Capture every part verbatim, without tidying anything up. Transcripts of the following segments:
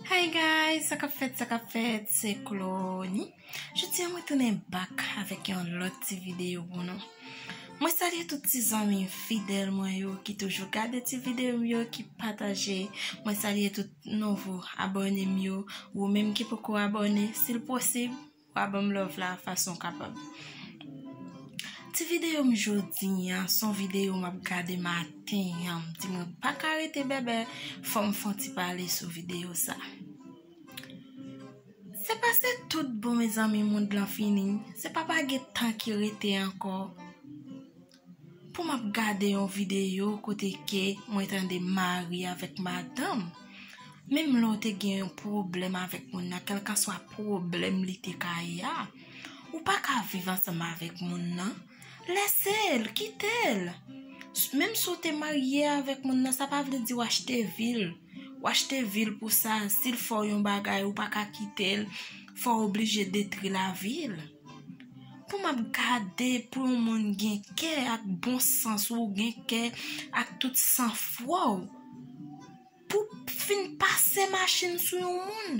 Hi guys, sa k ap fèt, sa k ap fèt, se Clony. Jodi a mwen tounen back avèk yon lòt ti videyo pou nou. Mwen salye tout ti zanmi fidèl mwen yo ki toujou gade ti videyo m yo, ki pataje. Mwen salye tout nouvo abòne m yo. Ou menm ki poko abòne, si l posib, w a ban m love la fason w kapab. Ti videyo m jodi a, se yon videyo m ap gade maten an. M di mwen pa ka rete bèbè, fò m fè yon ti pale sou videyo sa. Se pa se tout bon, mezanmi, mond lan fini. Se pa pa gen tan ki rete ankò pou m ap gade yon videyo kote ke mwen tande mari avèk madanm. Menm lè w te gen yon pwoblèm avèk moun nan, kèlkanswa pwoblèm li te ka ye a, ou pa ka viv ansanm avèk moun nan. Lese l, kite l. S- Menm si w te marye avèk moun nan, sa pa vle di w achte vi l. W achte vi l pou sa, si l fè w yon bagay, ou pa ka kite l. Fò w oblije detwi lavi l. Pou m ap gade pou yon moun gen kè ak bon sans, ou gen kè ak tout sanfwa w, pou fin pase machin sou yon moun,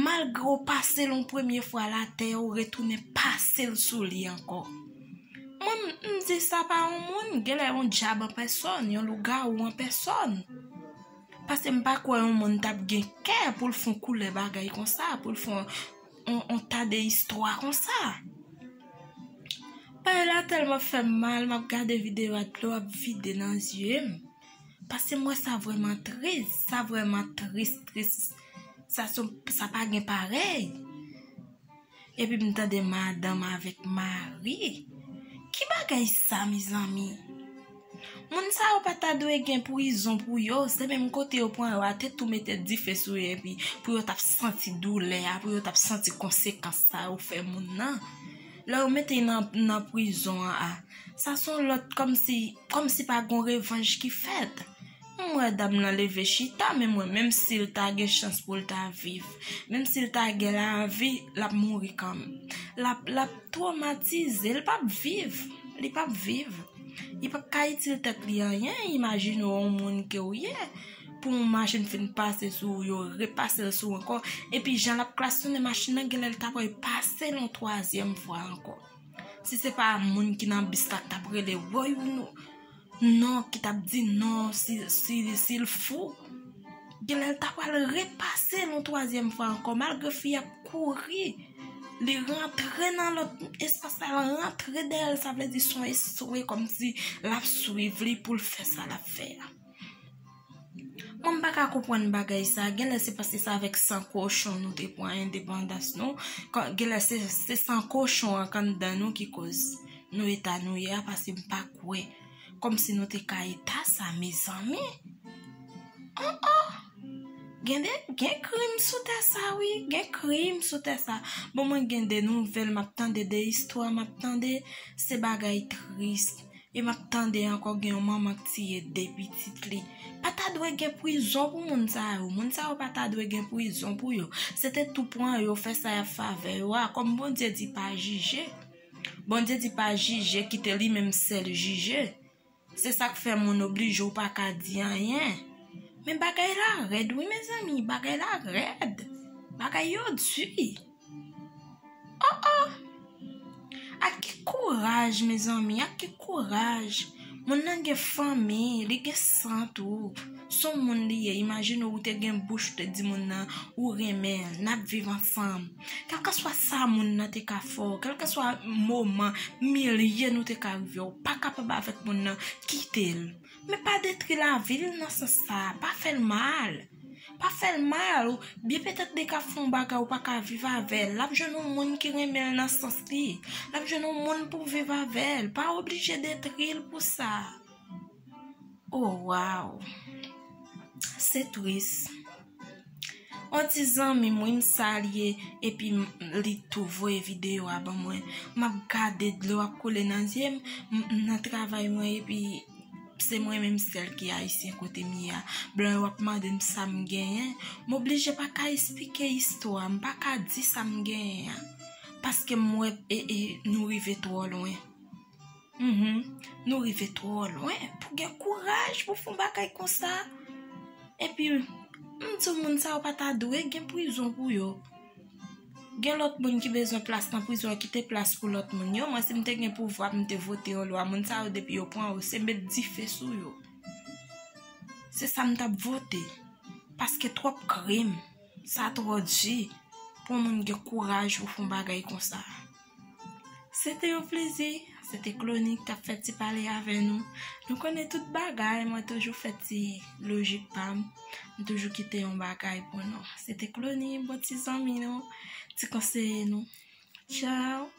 malgre w pase l yon premye fwa l atè, ou retounen pase l sou li ankò. Mwen, m- m di sa pa yon moun, genlè yon dyab an pèsòn, yon lougawou an pèsòn. Paske m pa kwè yon moun t ap gen kè pou l fè yon koulè bagay konsa, pou l fè yon, yon, yon ta de istwa konsa. Bagay la tèlman fè m mal, m ap gade videyo a, dlo ap vide nan zye m. Paske m wè sa vrèman tris, sa vrèman tris, tris. Sa, se- sa pa gen parèy. Epi m tande madanm avèk mari. Ki bagay sa, mezanmi? Moun sa yo pa ta dwe gen prizon pou yo, se menm kote yo pran yo a, te tou mete dife sou yo, epi pou yo t ap santi doulè a, pou yo t ap santi konsekans sa yo fè moun nan. Lè yo mete nan, nan prizon an a, sa se yon lòt, kòmsi, kòmsi pa gon revanj ki fèt. M wè dam nan leve chita, men mwen, menm si l ta gen chans pou l ta viv, menm si l ta gen lavi, l ap mouri kanmenm. L ap, l ap twomatize, l p ap viv, li p ap viv. Li p ap ka itil tèt li anyen, imajine w yon moun ke w ye, pou yon machin fin pase sou ou, yo repase l sou ou ankò, epi jan l ap klasonnen machin nan, genlè l ta pral pase l yon twazyèm fwa ankò. Si se pa moun ki nan bis la k t ap rele woy ou nou, non, ki t ap di non, si, si, si l fou, genlè l ta pral repase l yon twazyèm fwa ankò, malgre fi ap kouri. Li rantre nan lòt espas la, l rantre dèyè l, sa vle di se yon eswe, kòmsi l ap swiv li pou l fè sa l ap fè a. Mwen, m pa ka konprann bagay sa. Genlè se paske se avèk san kochon nou te pran endepandans nou. Kan- Genlè se, se san kochon an k anndan nou ki koz nou eta nou ye a, paske m pa kwè kòmsi nou te ka eta sa, mezanmi. Oh, oh. Gen de, gen krim sou tè sa, wi. Gen krim sou tè sa. Bon, mwen gen de nouvèl, m ap tande, de istwa, m ap tande. Se bagay tris. E m ap tande ankò gen yon manman k tiye de pitit li. Pa ta dwe gen prizon pou moun sa yo. Moun sa yo pa ta dwe gen prizon pou yo. Se te tou pran yo, fè sa y ap fè avè yo a. Kòm Bondye di pa jije. Bondye di pa jije, kite li menm sèl jije. Se sa k fè moun oblije w pa ka di anyen. Men bagay la rèd wi, mezanmi, bagay la rèd. Bagay yo di. Oh, oh. Ak ki kouraj, mezanmi, ak ki kouraj. Moun nan gen fanmi, li gen san tou. Se yon moun li ye. Imajine w te gen bouch, ou te di moun nan ou renmen l, n ap viv ansanm. Kèlkanswa sa moun nan te ka fè w, kèlkanswa moman, milye nou te ka rive, ou pa kapab avèk moun nan, kite l. Men pa detwi lavi l nan sans sa, pa fè l mal. Pa fè l mal, ou byen petèt li ka fè yon bagay ou pa ka viv avè l. L ap jwenn yon moun ki renmen l nan sans li. L ap jwenn yon moun pou viv avè l. Pa oblije detwi l pou sa. Oh, wow. Se tris. On ti zanmi m, wi, m salye, epi m- li tou voye videyo a ban mwen. M ap gade dlo ap koule nan zye m, m- m nan travay mwen, epi se mwen menm sèl ki ayisyen kote m ye a. Blan yo ap mande m sa m genyen. M oblije pa ka esplike istwa, m pa ka di sa m genyen an. Paske m wè e, e, nou rive twò lwen. Mhm. Nou rive twò lwen pou gen kouraj pou fè yon bagay konsa. Epi, M di w, moun sa yo pa ta dwe gen prizon pou yo. Gen lòt moun ki bezwen plas nan prizon an, kite plas pou lòt moun yo. Mwen, si m te gen pouvwa, m te vote yon lwa, moun sa yo, depi yo pran yo, se met dife sou yo. Se sa m t ap vote. Paske twòp krim, sa twò di pou yon moun gen kouraj pou fè yon bagay konsa. Se te yon plezi. Se te Clony ki t ap fè ti pale avè nou. Nou konnen tout bagay, mwen toujou fè ti lojik pa m. M toujou kite yon bagay pou nou. Se te Clony, bon ti zanmi nou, ti konseye nou. Tchao.